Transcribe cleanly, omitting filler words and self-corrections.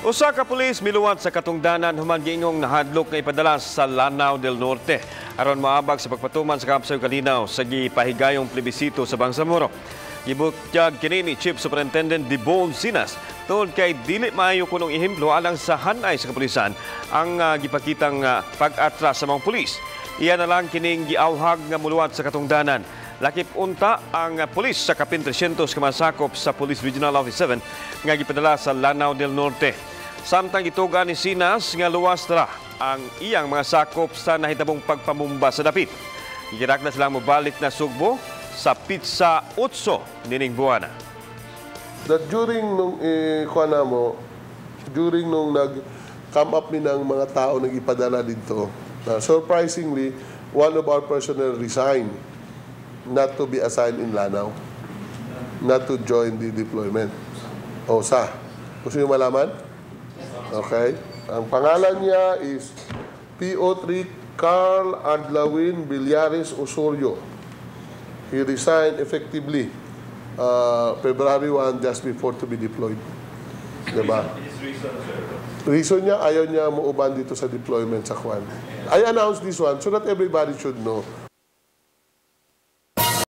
Usa ka pulis miluwat sa katungdanan human giingong nahadlok nga ipadala sa Lanao del Norte aron moabag sa pagpatuman sa Kaapsay Kalinaw sa gipahigayong plebisito sa Bangsamoro. Gibutyag kini ni Chief Superintendent Dibon Sinas tungod kay dili maayo kunong ehemplo alang sa hanay sa kapulisan ang gipakitang pag-atras sa mga pulis. Iya na lang kining giawhag nga muluwat sa katungdanan. Lakip unta ang pulis sa kapin 300 ka masakop sa Police Regional Office 7 nga gipadala sa Lanao del Norte. Samtang gituga ni Sinas nga luwas ra ang iyang mga sakop sa nahitabong pagpamumba sa dapit. Gikirak na silang mobalik na Sugbo sa petsa 8 nining buwana. That during nung kuha na mo, during nung nag come up ni ng mga tao nag ipadala dito, surprisingly, one of our personnel resigned not to be assigned in Lanao, not to join the deployment. O sa, gusto niyo malaman? Okay. Ang pangalan niya is PO3 Carl Adlawin Villares Osorio. He resigned effectively February 1, just before to be deployed. Diba? Reason niya, ayaw niya muuban dito sa deployment sa Kwan. I announced this one so that everybody should know.